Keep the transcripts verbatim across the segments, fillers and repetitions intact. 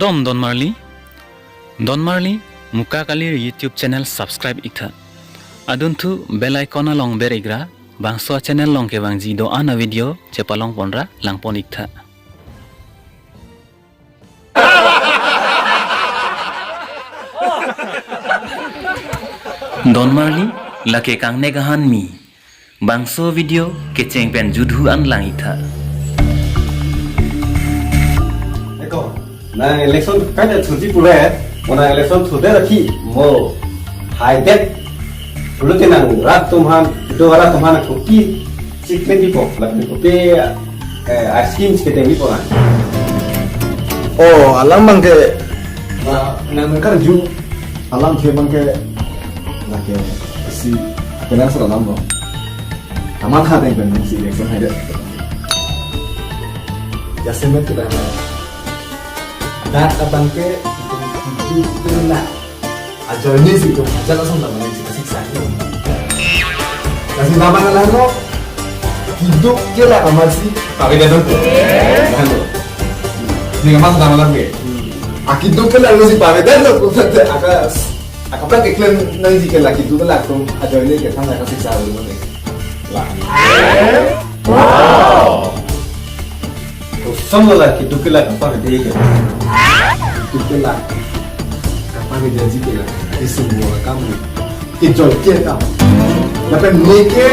Tom Don Marli, Don Marli Muka Kalir YouTube channel subscribe iktha. Adunthu bell icon along ber ikra, bangso channel along kevangji do-an a video chepalong ponra langpon iktha. Don Marli, lake kangnek ahan mi. Bangso video kecheng pen juthu an lang iktha. Eko, nang election kada chuti pule, mo nang election chuti lagi mo haidet. Pulu te nang rat atum aphan, do rat atum aphan kopi siklen pipo, lapen kopi, eh, ice cream siketeng pipo nang. Oh, alam abangke, na, nang nangkarju, alamthe abangke, lake, si, akenangsot alam lo. Amat ha deng pen si election haidet. Jasemet kita. Dak abangke, itu, itu, itu na. Ajoine si itu, ajar asam nama si kasih sakit. Kasih nama ngalano, kiduk ke la kamar si, pakai dia dong. Nah, tuh. Ini kamar sama lagi. Ah, kiduk ke la si pakai dia dong. Aka, aka pakai klan nang si ke la kiduk ke la tuh, ajoine ke tang kasih sakit. Lah. Wow. Kosonlo la kiduk ke la kapavedetji ke. Kiduk ke la kapavedetji ke la. Isi mo kam ni. Ke joike kam. Lapen neke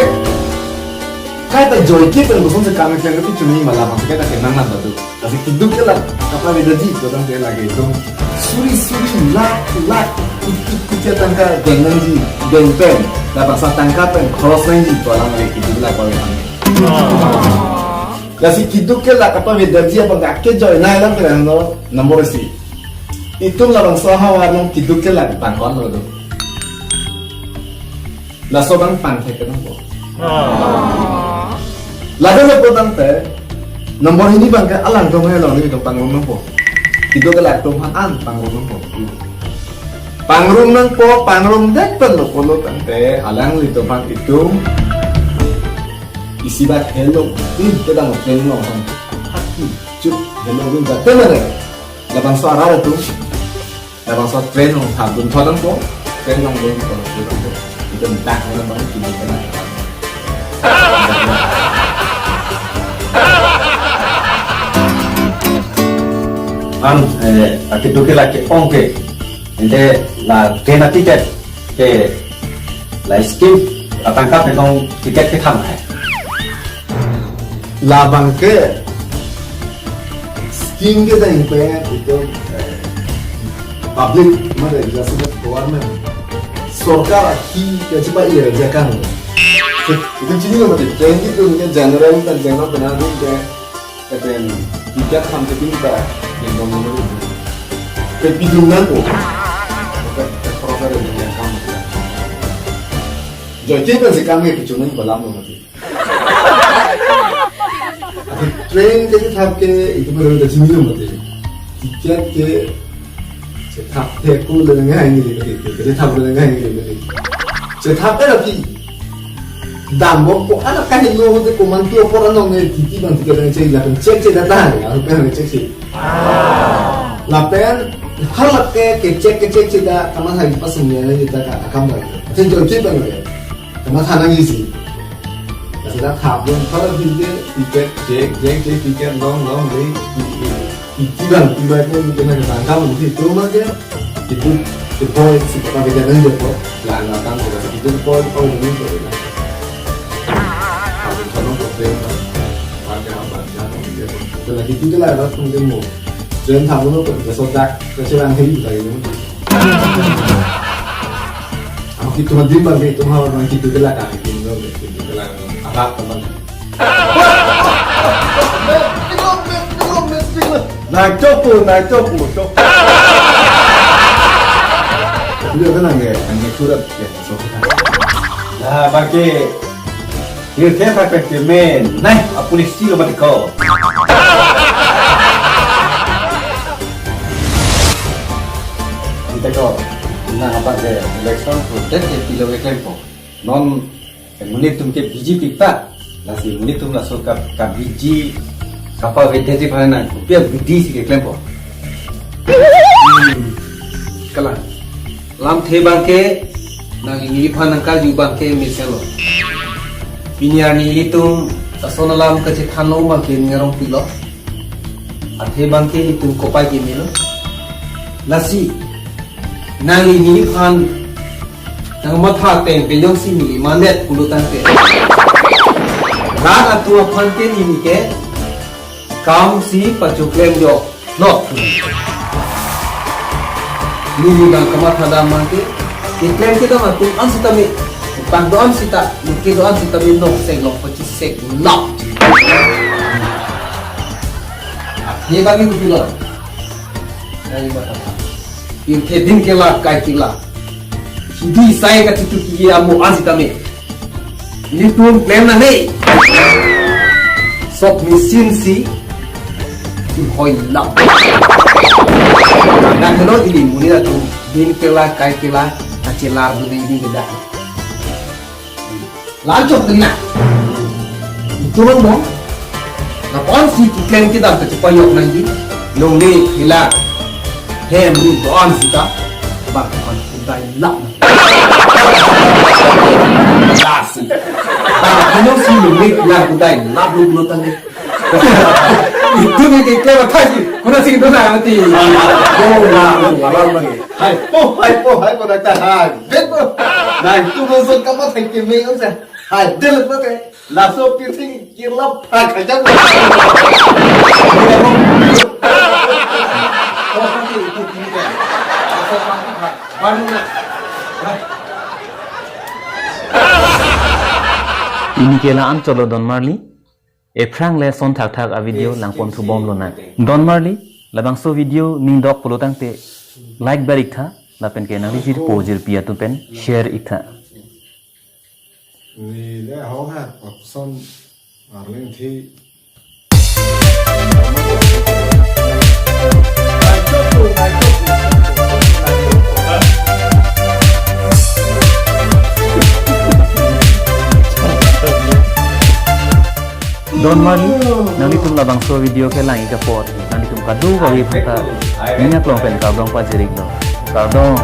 kaita joike pen kosonsi kam ke, ke chuni ma labangsi kaita kenang nang badu. Lasi kiduk ke la kapavedetji, kodang ke lagi itu. Suri suri, lakh lakh, kuti kuti atangka deng nangji, deng pen. Labangso atangka pen khoros nangji, ko alam lagi kiduk la ko yang. Lasi kiduk ke la kapavedetji abang ke ajoine alam ke no number isi. Itum labangso havar nang kiduk ke la pangkon lo do. Laso abang pangthek ke nangpo. Lapen lo po tangte number hini abangke alangtum helo ni itum pangrum nangpo. Kiduk ke la atum aphan pangrum nangpo. Pangrum nangpo, pangrum det pen lo pulo tangte alanglitum aphan itum isibat helo, tin kedang pen lo han. Haki, chut, helo, win, ba, temere. Labangso arat atum. Labangso train along thap dun thodang po. Train along dun thodang po. Itum dak nang bang kini kena. An, eh, akiduk ke la ke-ong ke. Ante la train a-ticket ke la scheme atangka pen tong ticket kethang hai. Labangke scheme kedeng pen itu, eh, public, mane, jasa government, sorkar hi kechipa iya jakan. Itu chini lo mati, jadi itu ke general dan general benar ke, keten tiga sampai tiga yang ngomong itu. Kepidungan tuh. Oke, terus ada yang kamu. Joike pensi kami kecungan balam lo mati. Train ke thap ke itu baru ada sini lo mati. Tiket ke thap ke ku le ngai ni mati. Ke thap le ngai ni mati. Thap ke lagi. Dambom ko anak kahelo hote komantu apor anong ne titi bang tiket nang cek lapen cek cek data ya, lapen cek cek. Lapen halak ke kecek kecek cek da kamar hari pas sembilan juta ka akam lagi. Saya joki bang ya. Kamar sana ngisi. Kasih dah kabun kalau tiket tiket cek cek cek tiket long long dei. Iti bang tiba itu mungkin ada tanggal mungkin itu mah dia. Itu itu boy si papa kita nang dia po. Lah nang tang kita itu boy kau ini tu. Kamu sama problem kan. Pakai apa jangan dia. Lagi itu lah rat mungkin mau. Jangan tahu lo kok kita sodak kecilan hari kita ini. Ang kito madi bang, kito hawa bang, kito gala ka, kito gala ka. Abak teman. Na chopo, na chopo, chopo. Beliau kan angge, angge surat ya, so. Nah, bagi Hirke pakai temen, nai, apolisi lo mati ko. Kita ko, nang apa ke election protest ke pilo ke klempo. Non, eh, monit atum ke B J P ta, lasi monit atum laso ka, ka B J P kapavedetji aphan nang, kopi a B J P si ke klempo. Hmm. Kalang. Lamthe abangke nangli neliphan nangkarju abangke mesenlo. Pini arni ilitum lason alam kachethanlo abangke ning arongpiklo. Athe abangke ilitum kopai kemelo. Lasi nangli neliphan nangmatha ateng pen jongsi neli mandet pulo tangte, rat atum aphan ke neli ke kam si pachoklemjok not. Neli nangkamathadam abangke, keklem kedam atum an sitame, pang do-an sita, luke do-an sitame, nok sek lok pachis sek lok. Ye bagi kupi lo. Nangli matha. Pirthe din kelar, kai kelar. Hidi sai kachituki amo an sitame, ilitum klem nangne. Sok machine si ihoi lap. Dak helo ili monit atum din kelar, kai kelar, kachelar dun nangji kedak. Lanchok kena. Itum angbong. Lapu-an si keklem kedam kachepajok nangji. Longle hela hem ri do-an sita. Bang kon kudai lap. Lasi. Bang kino si longle hela kudai lap lo lo tangge. Itum ke keklem athai si. Kuna si do na ati. Do na, do na, do na. Hai po, hai po, hai po, daktar, hai. Bepo. Nangtum ason kamatha keme, ongsa. Hai, del po te. Laso pirthe kirlap phak aja. Pini ke la-an cholo, donmarli. Ephrang le son thakthak a video langpon thubom lonang. Donmarli, labangso video ning dok pulo tangte like ber iktha, lapen ke nangli jirpo jirpi atum pen share iktha. Ni le hau ha, option arleng thi. Donmarli, nanglitum labangso video kelang ik apot, nanglitum kadokave aphanta ning aklong pen kardom pajir iklo. Kardom.